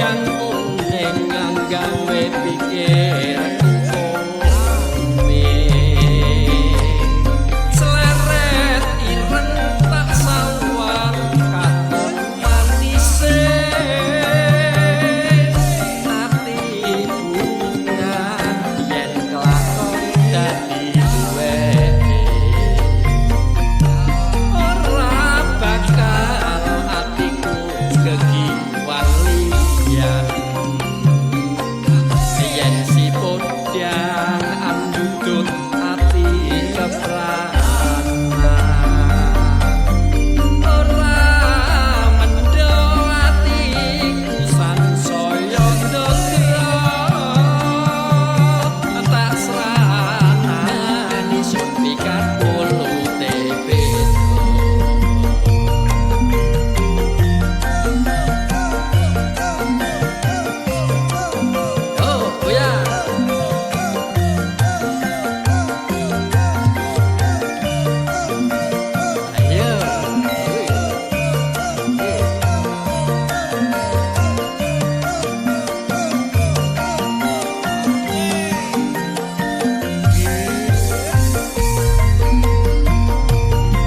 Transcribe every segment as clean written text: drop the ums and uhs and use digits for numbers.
Podang kuning gawe pikirku kuning. Sleret ireng tak sawang katon manise ati bunga yen kelakon dadi duweke. Ora bakal atiku kegiwang liyan yen si podang andudut ati kepranan. Ora mendho atiku sansaya ndodro tak sranani pikat pulute beda. Oh, goyang. Ayo.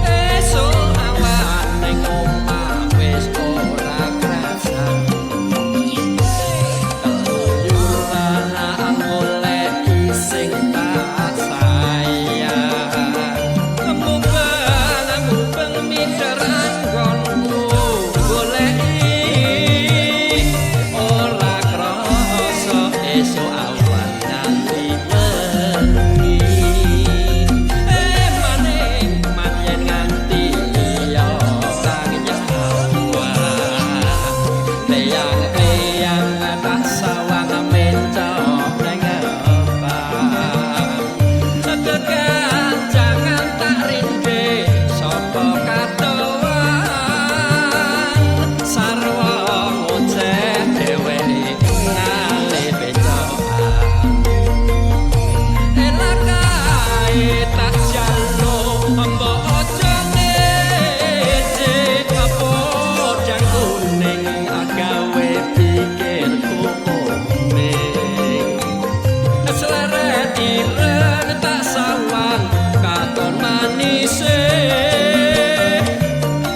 Esuk awan ning omah wis ora krasan. Keluyuran goleki sing tak sayang. Mubeng-mubeng miter anggonku goleki ora krasa esuk awan nganti wengi. Emane yen nganti liya kang nyawang. Leyang-leyang tak sawang mencok neng ngepang. Keganjangan tak rinde sapa katowan sarwa ngoceh dheweke ngalih becokan. Elakae tak jaluk mbok aja ngece podang kuning gawe pikirku kuning. Sleret ireng tak sawang katon manise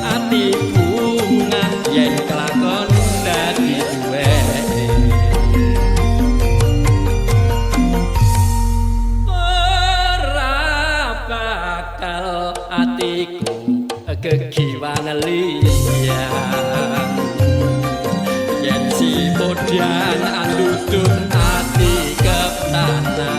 ati bunga yen kelakon dadi duweke. Ora bakal atiku kegiwan liyan yen si podang andudut ati keptanan.